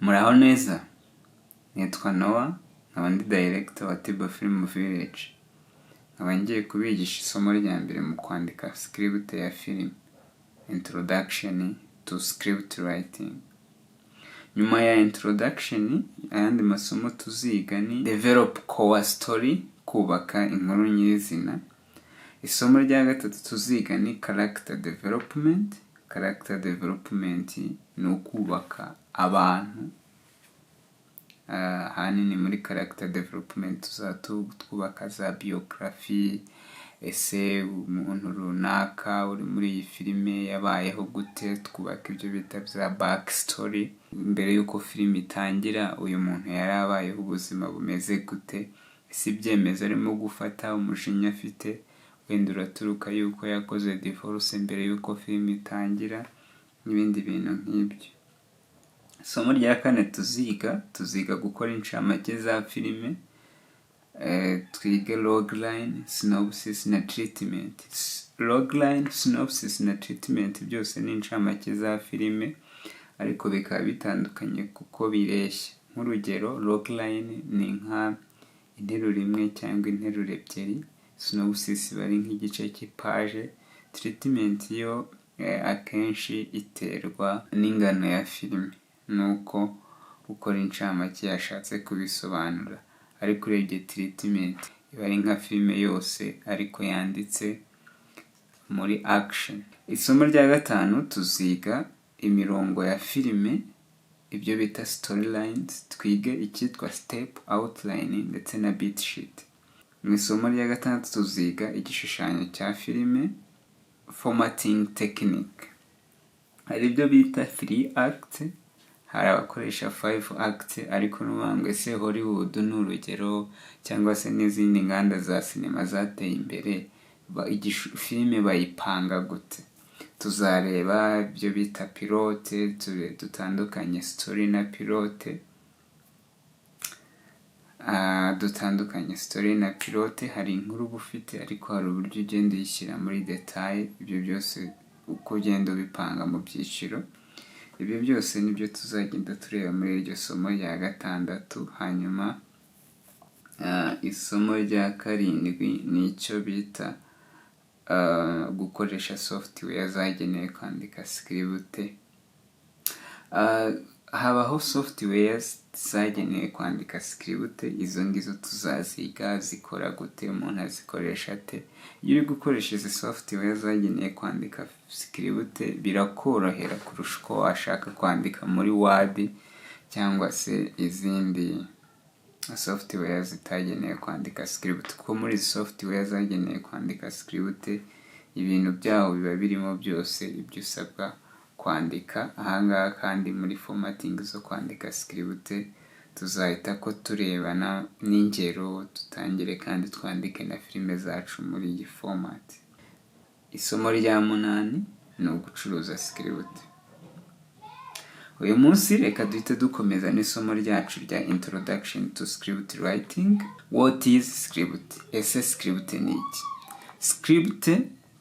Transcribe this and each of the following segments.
Muraho neza, nitwa Noah, nkaba ndi director wa Tibo Film Village, nkaba ngiye kubigisha isomo rya mbere mu kwandika script ya film, Introduction to Script Writing. Nyuma ya introduction, ayandi masomo tuziga ni Develop Core Story, kubaka inkuru nyirizina. Isomo rya gatatu tuziga ni Character Development. Character Development ni ukubaka abantu. Ahanini muri character development tuzaba twubaka za biography. Ese umuntu runaka uri muri iyi filime yabayeho gute? Twubaka ibyo bita bya back story. Mbere y'uko filime itangira, uyu muntu yari abayeho ubuzima bumeze gute? Ese ibyemezo arimo gufata, umujinya afite, wenda uraturuka yuko yakoze divorce mbere y'uko filime itangira, n'ibindi bintu nk'ibyo. Isomo rya kane tuziga gukora incamake za filime, twige logline, synopsis na treatment. Logline, synopsis na treatment byose ni incamake za filime, ariko bikaba bitandukanye kuko bireshya. Nk'urugero, logline ni nka interuro imwe cyangwa interuro ebyiri, synopsis iba ari nk'igice cy'ipaje, treatment yo akenshi iterwa n'ingano ya filime nuko ukora incamake yashatse kubisobanura. Ariko urebye, treatment iba ari nka filime yose ariko yanditse muri action. Isomo rya gatanu, tuziga imirongo ya filime, ibyo bita storylines, twige icyitwa step outline ndetse na beat sheet. Mu isomo rya gatandatu tuziga igishushanyo cya filime, formatting technique. Hari ibyo bita three act, hari abakoresha five act, ariko n'uvuga ngo ese Hollywood ni urugero, cyangwa se n'izindi nganda za sinema zateye imbere, filime bayipanga gute? Tuzareba ibyo bita plot, dutandukanye story na plot, dutandukanye story na plot. Hari inkuru uba ufite, ariko hari uburyo ugenda uyishyira muri détail. Ibyo byose, uko ugenda ubipanga mu byiciro, ibyo byose nibyo tuzagenda tureba muri iryo somo rya gatandatu. Hanyuma isomo rya karindwi ni icyo bita gukoresha software zagenewe kwandika script. Habaho software zagenewe kwandika script, izo ngizo tuzaziga. Zikora gute? Umuntu azikoresha ate? Iyo uri gukoresha izi software zagenewe kwandika script, birakorohera kurusha uko washaka kwandika muri Word cyangwa se izindi software zitagenewe kwandika script, kuko muri izi software zagenewe kwandika script ibintu byaho biba birimo byose ibyo usabwa kwandika. Ahangaha kandi muri formatting zo kwandika script tuzahita ko turebana n'ingero, dutangire kandi twandike na filime zacu muri iyi format. Isomo rya munani ni ugucuruza script. Uyu munsi reka duhite dukomeza n'isomo ryacu rya Introduction to Script Writing. What is script? Ese script ni iki? Script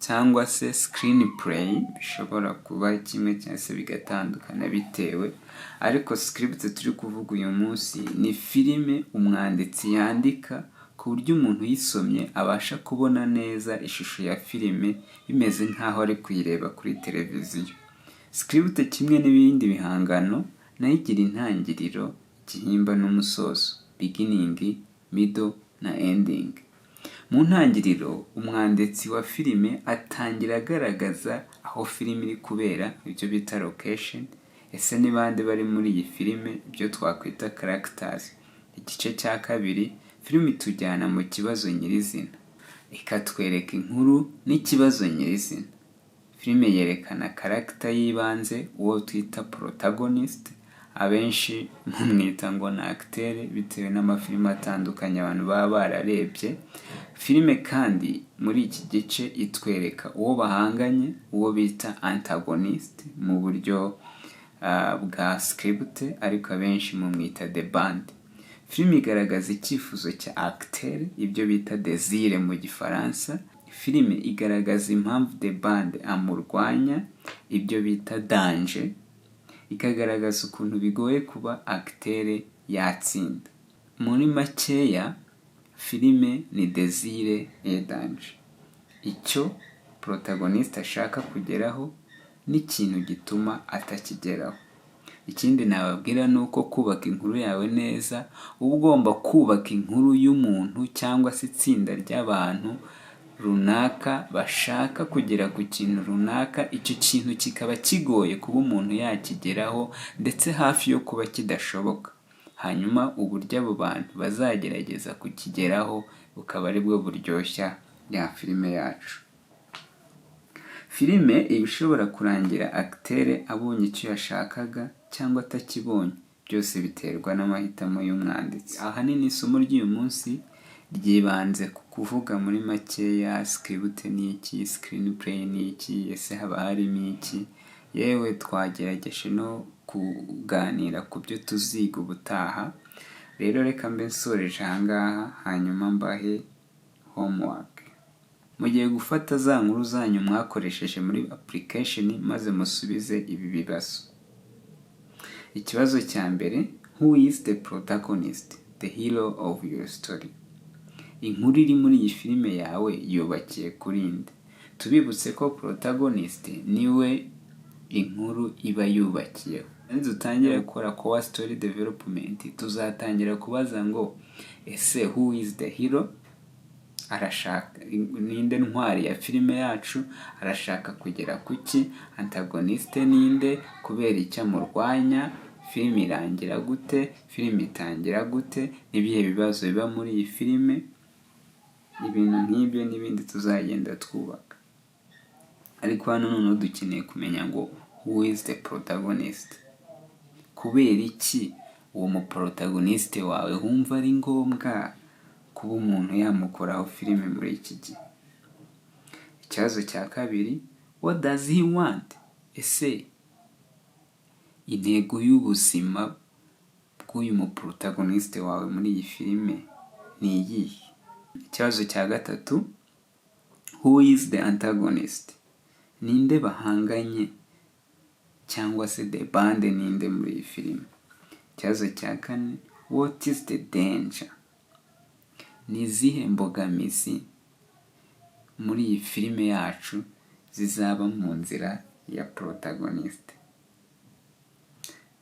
cyangwa se screenplay bishobora kuba kimwe cyangwa se bigatandukana bitewe, ariko script turi kuvuga uyu munsi ni filime umwanditsi yandika ku buryo umuntu uyisomye abasha kubona neza ishusho ya filime, bimeze nk'aho ari kuyireba kuri televiziyo. Script, kimwe n'ibindi bihangano, nayo igira intangiriro, igihimba n'umusozo, beginning, middle na ending. Mu ntangiriro, umwanditsi wa filime atangira agaragaza aho filime iri kubera, ibyo bita location. Ese ni bande bari muri iyi filime? Ibyo twakwita characters. Igice cya kabiri, filime itujyana mu kibazo nyirizina, ikatwereka inkuru n'ikibazo nyirizina. Filime yerekana character y'ibanze, uwo twita protagonist. Abenshi mumwita ngo ni acteur bitewe n'amafilime atandukanye abantu baba bararebye. Filime kandi muri iki gice itwereka uwo bahanganye, uwo bita antagonist mu buryo bwa script, ariko abenshi mumwita the bad. Filime igaragaza icyifuzo cya acteur, ibyo bita désir mu Gifaransa. Filime igaragaza impamvu the bad amurwanya, ibyo bita danger. ikagaragaza ukuntu bigoye kuba acteur yatsinda. Muri makeya, filime ni désir et danger, icyo protagoniste ashaka kugeraho n'ikintu gituma atakigeraho. Ikindi nababwira ni uko kubaka inkuru yawe neza, uba ugomba kubaka inkuru y'umuntu cyangwa se itsinda ry'abantu runaka bashaka kugera ku kintu runaka, icyo kintu kikaba kigoye kuba umuntu yakigeraho, ndetse hafi yo kuba kidashoboka. Hanyuma uburyo abo bantu bazagerageza kukigeraho bukaba aribwo buryoshya ya filime yacu. Filime iba ishobora kurangira acteur abonye icyo yashakaga cyangwa atakibonye, byose biterwa n'amahitamo y'umwanditsi. Ahanini isomo ry'uyu munsi ryibanze ku kuvuga muri makeya script ni iki, screenplay ni iki, ese haba harimo iki? Yewe, twagerageje no kuganira ku byo tuziga ubutaha. Rero reka mbe nsoreje aha ngaha, hanyuma mbahe homework. Mugiye gufata za nkuru zanyu mwakoresheje muri application, maze musubize ibi bibazo. Ikibazo cya mbere: who is the protagonist, the hero of your story? Inkuru iri muri iyi filime yawe yubakiye kuri nde? Tubibutse ko protagonist niwe inkuru iba yubakiyeho. Dutangira gukora core story development, tuzatangira kubaza ngo: ese who is the hero? Arashaka, ninde ntwari ya filime yacu? Arashaka kugera kuki? Antagoniste ninde? Kubera icyo amurwanya? Filime irangira gute? Filime itangira gute? N'ibihe bibazo biba muri iyi filime? Ibintu nk'ibyo n'ibindi tuzagenda twubaka. Ariko hano noneho dukeneye kumenya ngo: who is the protagonist? Kubera iki uwo muprotagoniste wawe wumva ari ngombwa kuba umuntu yamukoraho filime muri iki gihe? Ikibazo cya kabiri: what does he want? Ese intego y'ubuzima bw'uyu muprotagoniste wawe muri iyi filime ni iyihe? Ikibazo cya gatatu: who is the antagonist? Ninde bahanganye, cyangwa se the bad ninde muri iyi filime? Ikibazo cya kane: what is the danger? Ni izihe mbogamizi muri iyi filime yacu zizaba mu nzira ya protagoniste?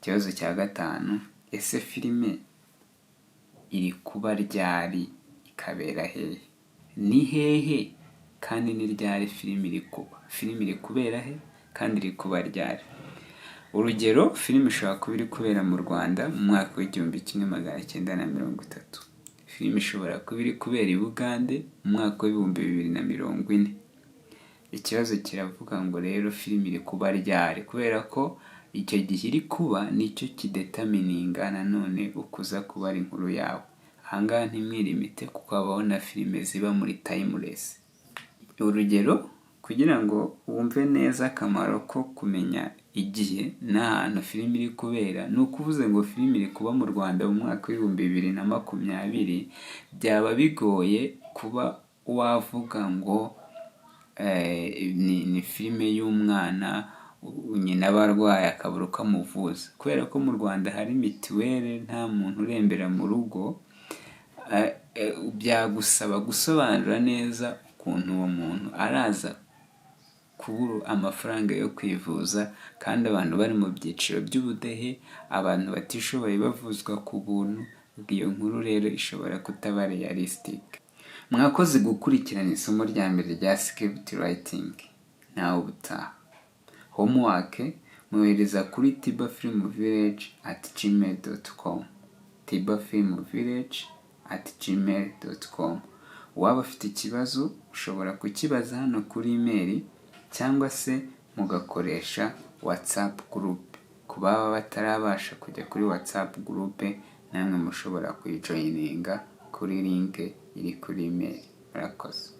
Ikibazo cya gatanu: ese filime iri kuba ryari, ikabera hehe? Ni hehe kandi ni ryari filime iri kuba? Filime iri kubera he kandi iri kuba ryari? Urugero, filime ishobora kuba iri kubera mu Rwanda mu mwaka w'1930. Filime ishobora kuba iri kubera i Bugande mu mwaka w'2040. Ikibazo kiravuga ngo rero filime iri kuba ryari? Kubera ko icyo gihe iri kuba nicyo kidetermininga nanone ukuza kuba ari inkuru yawe. Ahangaha ntimwilimite, kuko habaho na filime ziba muri timeless. Urugero, kugira ngo wumve neza akamaro ko kumenya igihe n'ahantu filime iri kubera, ni ukuvuze ngo filime iri kuba mu Rwanda mu mwaka w'2020, byaba bigoye kuba wavuga ngo ni filime y'umwana nyina aba arwaye akabura uko amuvuza. Kubera ko mu Rwanda hari mituweli, nta muntu urembera mu rugo, byagusaba gusobanura neza ukuntu uwo muntu araza kubura amafaranga yo kwivuza, kandi abantu bari mu byiciro by'ubudehe, abantu batishoboye bavuzwa ku buntu. Iyo nkuru rero ishobora kutaba realistic. Mwakoze gukurikirana isomo rya mbere rya script writing. Nawe ubutaha. Homework mwohereza kuri tibafilmvillage@gmail.com, tibafilmvillage@gmail.com. Uwaba afite ikibazo ushobora kukibaza hano kuri email, cyangwa se mugakoresha WhatsApp group. Ku baba batarabasha kujya kuri WhatsApp group, namwe mushobora kuyijoininga kuri link iri kuri email. Murakoze.